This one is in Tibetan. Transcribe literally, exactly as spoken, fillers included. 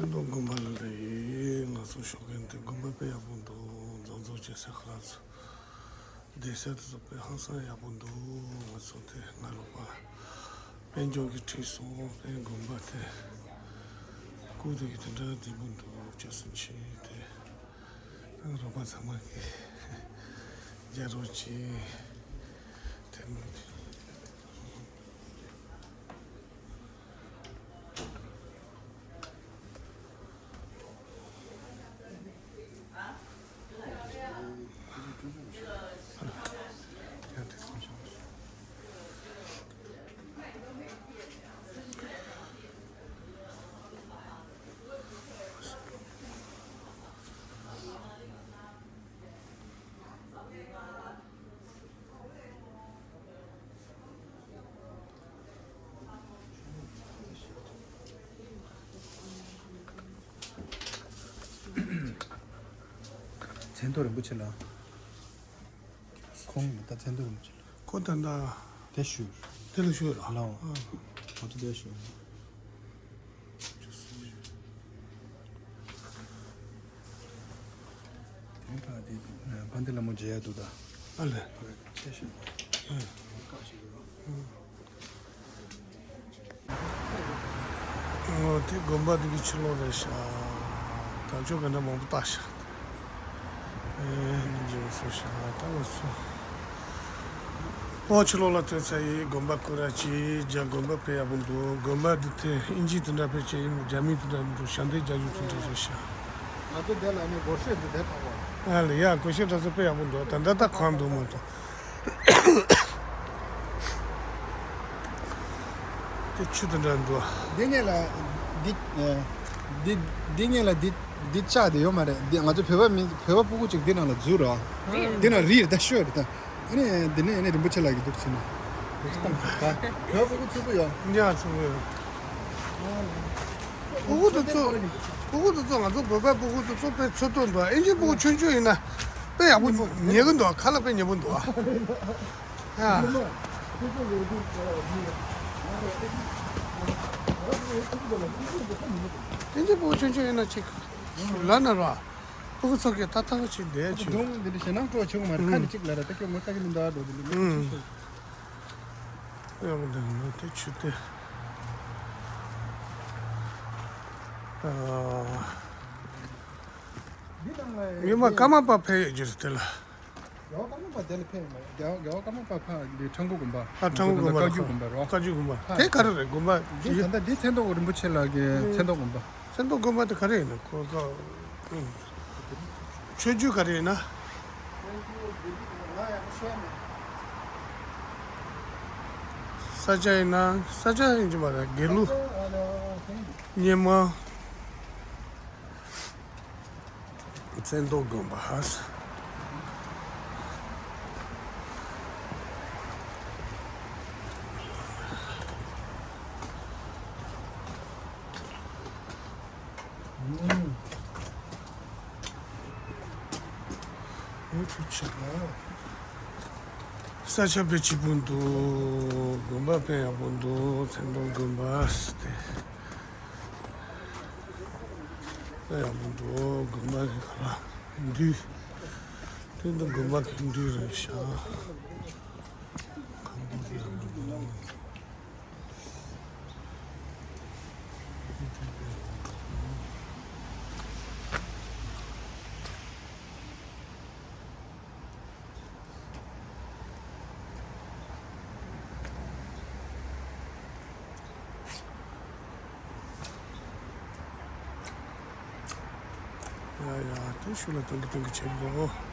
ཚོ་དགོན་པ་ལ་འདྲ་ཡིན། ང་ཚོ་ཞོགས་ཀས་འདི་དགོན་པ་དཔེ་ཡག་པོ་འདུག་མཛོག་མཛོག་བྱེད་ས་ཁ་ལག་ཚོ། བསྡད་ས་དེ་ཚོ་དཔེ་ཧང་སང་ཡག་པོ་འདུག་ང་ཚོ་དེ་སྔ་ལོག་པ་དཔལ་འབྱོར་གྱིས་ཁྲིད་སོང་། དཔལ་དགོན་པ་དེ་སྐུ་དེ་གི་དེ་འདྲ་བདེ་པོ་འདུག་བཅུ་གསུམ་ཆེ་དེ། རོགས་པ་ཚང་མ་གི་རྒྱབ་རོགས་གྱིས་དེ་མོ། མཚན་ཐོ་རིན་པོ་ཆེ་ལ། ཁོང་ད་མཚན་ཐོ་རིན་པོ་ཆེ་ལ། ཁོ་ད་ད། དེ་ཞུ། དེ་ལ་ཞུ་ར། ལའོ། ཨ། ང་ཚོ་དེ་ཞུ། དེ་ཕ་དེ་ཕན་བདེ་ལྷ་མོ་མཇལ་ཡ་འདུག་ད། ཨ་ལེ། ཆེ་ཞུ། ཨ། ཨ། ཨོ་དེ་དགོན་པ་དེ་གི་ཕྱི་ལོགས་རེད་ཤག་དར་ལྕོག་ག་འདྲ་མང་པོ་བཏགས་ཤག་ཨེ་ནི་འཇིགས་སོང་ཤག་ད་ང་ཚོ། ཨོ་ཕྱི་ལོགས་ལ་ཐོན་ཚར་ཡིན། དགོན་པ་ཀུ་ར་ཅི་རྒྱ་དགོན་པ་དཔེ་ཡག་པོ་འདུག་དགོན་པ་འདི་དེ་ཨིན་ཇི་དེ་འདྲ་དཔེ་ཅན་ཡིན། རྒྱ་མི་དེ་འདྲ་མི་འདུག་ཞལ་འདེབས་རྒྱག་རྒྱུ་དེ་འདྲ་རེད་ཤག་ང་ཚོ་དེ་ལ་ནི་སྒོར་གཞས་འདི་བསྡད་ཐོག་པ། ཨ་ལ་ཡ་སྒོར་གཞས་འདྲ་ཚོ་དཔེ་ཡག་པོ་འདུག་ད་ལྟ་ད་གང་འདུག་མ་གཏོགས། དེ་ཆུ་དེ་འདྲ་འདུག་འདི་ནས་ལ་འདི་ཨ་འདི་འདི་ནས་ལ་འདི་འདི་ལྕགས་དེ་ཡོད་མ་རེད། འདི་ང་ཚོ་བོད་པ་མི་བོད་པ་ཕྲུ་གུ་ཅིག་འདི་ནང་ལ་འཛུལ་རོགས། རེད། འདི་ནང་རིལ་ད་ཤོད་རེད་ད། ཨ་ནི་འདི་ནས་ཨ་ནི་རིན་པོ་ཆེ་ལགས་ཀྱི་འདུག་ཕྱིན་ན། འདུག་སྟངས་ད་བོད་ཕྲུ་གུ་ཚུགས་ཀྱི་ཡོད། འདི་ཡང་ཚུགས་ཀྱི་ཡོད། ཕྲུ་གུ་དེ་ཚོ་ཕྲུ་གུ་དེ་ཚོ་ང་ཚོ་བོད་པ་ཕྲུ་གུ་དེ་ཚོ་དཔེ་ཚོད་ལྟ་འདུག་ཨིན་ཇི་ཕྲུ་གུ་ཆུང་ཆུང་ཡིན་ན་དཔེ་ཡག་པོ་ཉན་གི་འདུག་ཁ་ལག་དཔེ་ཉེ་པོ་འདུག་ཨ། དེ་འདྲ་ཕྲུ་གུ་ཆུང་ཆུང་ཡིན་ན་ཅིག་ལབ་ན་ར། ཕྲུ་གུ་ཚོ་གི་ད་ཐང་ཆེ་བསྡད་ཆེ། སྒྲུང་འདི་འདྲ་ཞེད་སྣང་སྤྲོ་ཆེ་གི་མ་རེད། ཁ་ནས་གཅིག་ལབ་ར་ད་ཁྱོད་ངོ་ལྟ་གི་མི་འདུག་ཨ་འགྲོ་འདི་འདྲ་ལ་ཆེ་ཆེ། ཡག་པོ་འདུག་ནོ་དེ་ཆུ་དེ། ཨ། འདི་ནང་ལ་ཉི་མ་ཀརྨ་པ་ཕེབས་ཡོད་རྒྱུ་རེད་དེ་ལ། རྒྱལ་བ་ཀརྨ་པ་དེ་ལ་ཕེབས་ཡོད་མ་རེད། རྒྱལ་རྒྱལ་བ་ཀརྨ་པ་ཕ་འདི་ཁྲ་འགུ་དགོན་པ། ཨ་ཁྲ་འགུ་དགོན་པ་ལ་བཀའ་བརྒྱུད་དགོན་པ་རེད་བ། བཀའ་བརྒྱུད་དགོན་པ་ཕ་དེ་ག་རེ་རེད་དགོན་པ། འདི་ད་ལྟ་འདི་ཚེ་མདོ་རིན་པོ་ཆེ་ལགས་ཀྱི་ཚེ་མདོ་དགོན་པ། ཚེ་མདོ་དགོན་པ་དེ་ག་རེ་ཡིན་ན་ཁོ་ཁ། ཆོས་བརྒྱུད་ག་རེ་ཡིན་ན། ས་སྐྱ་ཡིན་ན་ས་སྐྱ་ཡིན་གྱི་མ་རེད། དགེ་ལུགས། སྙེ་མ། ཚེ་མདོ་དགོན་པ། ས་ཆ་དཔེ་སྐྱིད་པོ་འདུག་དགོན་པ་དཔེ་ཡག་པོ་འདུག་ཚེ་མདོ་དགོན་པ་དེ་དཔེ་ཡག་པོ་འདུག་དགོན་པ་གི་ཁ་ལག་འདུས། དེ་འདི་དགོན་པ་གི་འདུས་རེད་ཤག་ཡ་ཡ་དེ་ཤུལ་ལ་སྟོན་གི་སྟོན་གི་བྱེད་དགོས།